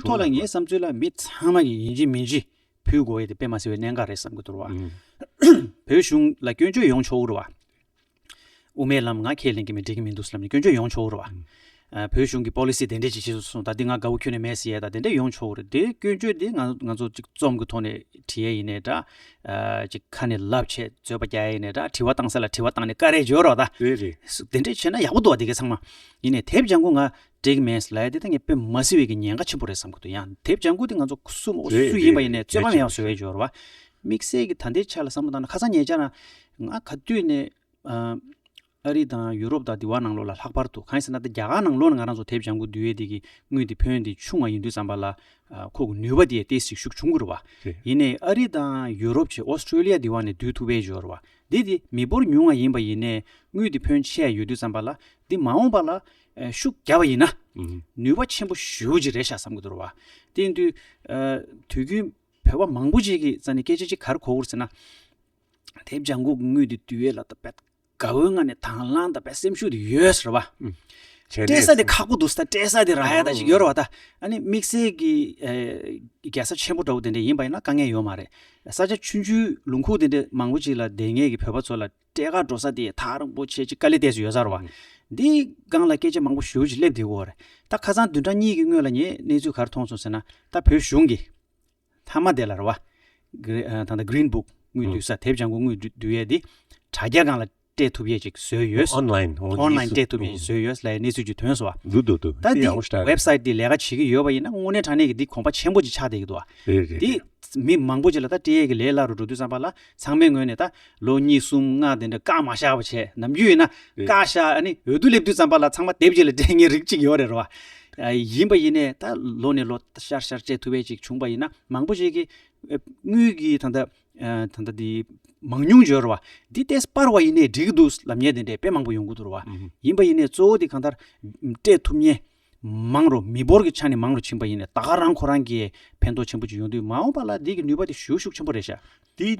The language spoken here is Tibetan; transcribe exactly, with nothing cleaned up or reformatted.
ཐོག་ལ་ངའི་བསམ་ཚུལ་ལ་མི་ཚང་མ་གིས་ཡིན་གཅིག་མིན་གཅིག་ཕུལ་དགོས་ཡས་དེ་དཔེ་མ་སྲིད་པའི་གནད་འགག་རེད་བསམ་གྱི་འདུག་ར་བ། བོད་གཞུང་ལ་སྐྱོན་བརྗོད་ཡོང་ཆོག་གི་རེད་བ། དབུ་མའི་ལམ་ང་ཁས་ལེན་གྱི་མེད་འགྲིག་གི་མི་འདུག་ལབ་ནས་སྐྱོན་བརྗོད་ཡོང་ཆོག་གི་རེད་བ། ཨ། བོད་གཞུང་གི་པོ་ལི་སི་དེ་འདྲས་ཅིག་བྱེད་སོང་ད་འདི་ང་དགའ་བོ་ཁྱོན་ནས་མེད་ཟེར་ཡས་ད་དེ་འདྲས་ཡོང་ཆོག་གི་རེད། དེ་སྐྱོན་བརྗོད་དེ་ང་ང་ཚོ་ཅིག་རྩོམ་གྱི་ཐོག་ནས་བྲིས་ཡས་ཡིན་ནའི་འདྲ། ཨ། ཅིག་ཁ་ནས་ལབ་བྱས་བརྗོད་པ་རྒྱག་ཡས་ཡིན་ནའི་འདྲ། དྲི་བ་བཏང་ས་ལ་དྲི་བ་བཏང་ནས་བཀའ་རེ་བརྗོད་རོགས་ད། རེད་རེད། དེ་འདྲས་བྱས་ན་ཡག་པོ་འདུག་བ། དེ་གའི་ཚང་མ་ཡིན་ནའི་དེབ་ལྗང་ཁུ་ང་འགྲིག་མེད་ལབ་ཡས་དེ་ད་ངས་དཔེ་མ་སྲིད་པའི་གི་ཉེན་ཁ་ཆེན་པོ་རེད་བསམ་གྱི་འདུག་ཡང་དེབ་ལྗང་ཁུ་དེ་ང་ཚོ་སུ་མོ་རེད་སུ་ཡིན་པ་རེད་ཡིན་ནའི་རྩོད་པ་མེད་པ་བཟོ་ཡས་ཡོད་རེད་བ། དམིགས་བསལ་གྱི་ད་ལྟའི་ཆ་ལ་བསམ་བློ་བཏང་ན་ཁ་སང་ཉེ་ཆར་ང་ག་དུས་ནས་ཨ་ཨ་རི་དང་ཡུ་རོབ་དང་དེ་བ་ནང་ལོགས་ལ་ལྷག་པར་དུ་གང་ཡིན་ཟེར་ན་ད་རྒྱ་གར་ནང་ལོགས་ནས་ང་རང་ཚོ་དེབ་ལྗང་ཁུ་བསྡུ་ཡས་དེ་གི་དངུལ་དེ་ཕོན་དེ་ཆུང་བ་ཡིན་དུས་ཙམ་པ་ལ་ཨ་ཁོ་གི་ནུས་པ་དེ་ཏོག་ཙམ་ཤུགས་ཆུང་གི་རེད་བ། རེད། ཡིན་ནའི་ཨ་རི་དང་ཡུ་རོབ་བྱས་ཨོ་སི་ཀྲོ་ལི་ཡ་དེ་བ་ནས་བསྡུ་ཐུབ་པའི་ཡོད་རེད་བ། འདི་དེ་མི་འབོར་ཉུང་བ་ཡིན་པ་ཡིན་ནའི་དངུལ་དེ་ཕོན་ཆེ་ཡོད་དུས་ཙམ་པ་ལ་འདི་མ་འོངས་པ་ལ་ཨ་ཤུགས་རྒྱབ་པ་ཡིན་ན་ཨུ་ནུས་པ་ཆེན་པོ་ཞེ་པོ་ཅིག་རེད་ཤག་བསམ་གྱི་འདུག་རེད་བ། དེ་ཡིན་དུས་ཨ་དུས་རྒྱུན་བོད་པ་མང་པོ་ཅིག་གིས་རྩ་ནས་སྐད་ཆ་ཅིག་ག་རེ་གོ་གི་རེད་ཟེར་ན། དེབ་ལྗང་ཁུ་གི་དངུལ་དེ་བསྡུ་ཡས་ལ་ད་དཔེ་དགའ་བོའི་ངང་ནས་དང་བླངས་ད་དཔེ་སེམས་ཤུགས་དེ་ཡོད་ཟེར་བ། བྱས་ནས་སྤྲད་ས་དེ་ཁག་པོ་འདུག་ས་སྤྲད་ས་དེ་རག་ཡ་ད་ཅིག་ཡོད་རེད་བ་ད། ཨ་ནི་དམིགས་བསལ་གྱི་ཨེ་རྒྱལ་ས་ཆེན་པོ་འདྲ་བོ་དེ་འདྲ་ཡིན་པ་ཡིན་ན་དཀའ་ངལ་ཡོད་མ་རེད། ས་ཆ་ཆུང་ཆུང་ལུང་ཁུག་དེ་འདྲ་མང་པོ་ཅིག་ལ་བསྡད་མཁན་གྱི་བོད་པ་ཚོ་ལ་སྤྲད་ག་འགྲོ་ས་དེ་ཐག་རིང་པོ་བྱས་ཅིག་དཀའ་ལས་བལྟས་སུ་ཡོད་ས་རེད་བ། འདིའི་སྒང་ལ་སྐད་ཆ་མང་པོ་ཞེ་པོ་ཅིག་སླེབས་བསྡད་ཡོད་རེད། ད་ཁ་སང་བདུན་ཕྲག་གཉིས་ཀྱི་སྔོན་ལ་ངས་གནས་ཚུལ་ག་རེ་མཐོང་སོང་ཟེར་ན། ད་བོད་གཞུང་གིས་མཐའ་མ་དེ་ལ་རེད་བ། གི་ཨ་ད་ལྟ་Green Book དངུལ་བསྡུ་ས་དེབ་ལྗང་ཁུ་དངུལ་བསྡུ་བསྡུ་ཡས་དེ་དྲ་རྒྱ་སྒང་ལ་སྤྲད་ཐུབ་ཡས་ཅིག་བཟོས་ཡོད། ཨོན་ལན། ཨོན་ལན་སྤྲད་ཐུབ་ཡས་བཟོས་ཡོད་ལབ་ཡས་གནས་ཚུལ་ཅིག་ཐོན་སོང་བ། འདུག་འདུག་འདུག་ད་དེ་འདི་ཡག་པོ་ཞེ་དྲག་རེད། ཝེབ་སའིཊ་དེ་ལས་ཀ་བྱེད་ཀྱི་ཡོད་པ་ཡིན་ན་དངོས་གནས་དྲང་གནས་ཀྱི་འདི་གོམ་པ་ཆེན་པོ་ཅིག་ཆགས་བསྡད་ཀྱི་འདུག་བ། རེད་རེད་དེ་རེད། མི་མང་པོ་ཅིག་ལ་ད་སྤྲད་ཡས་ཀྱི་ལས་སླ་རུ་འགྲོ་དུས་ཙམ་པ་ལ་ཚང་མའི་ངོས་ནས་ད་ལོ་གཉིས་གསུམ་ལྔ་དེ་འདྲ་བཀག་མ་བཞག་པ་བྱས། ནམ་རྒྱུན་ཡིན་ན་རེད། བཀག་བཞག་ཨ་ནི་འོས་བསྡུ་སླེབས་དུས་ཙམ་པ་ལ་ཚང་མ་དེབ་ཅིག་ལ་སྤྲད་མཁན་རིགས་ཅིག་ཡོད་རེད་རེད་བ། ཨ་ཡིན་པ་ཡིན་ནའི་ད་ལོ་ནས་ལོ་ཤར་ཤར་སྤྲད་ཐུབ་པ་ཅིག་བྱུང་པ་ཡིན་ན་མང་པོ་ཞིག་གིས་ཨ་དངུལ་གྱི་ད་ལྟ་ཨ་ད་ལྟ་དེ་མང་ཉུང་ཡོད་རེད་བ། འདི་ཏོག་ཙམ་སྤར་བ་ཡིན་ནའི་འགྲིག་གི་འདུག་ལབ་མཁན་དེ་འདྲ་དཔེ་མང་པོ་ཡོང་གི་འདུག་རེད་བ། ཨུ་ཧུ། ཡིན་པ་ཡིན་ནའི་གཙོ་བོ་དེ་གང་ལྟར་སྤྲད་ཐུབ་མཁན་མང་རུ་མི་འབོར་གྱི་ཆ་ནས་མང་རུ་ཕྱིན་པ་ཡིན་ནའི་ད་ག་རང་ཁོ་རང་གི་ཕན་ཐོགས་ཆེན་པོ་ཅིག་ཡོང་དུས་མ་འོངས་པ་ལ་འདི་གི་ནུས་པ་དེ་ཞེ་པོ་ཤུགས་ཆེན་པོ་རེད་ཤག་དེ་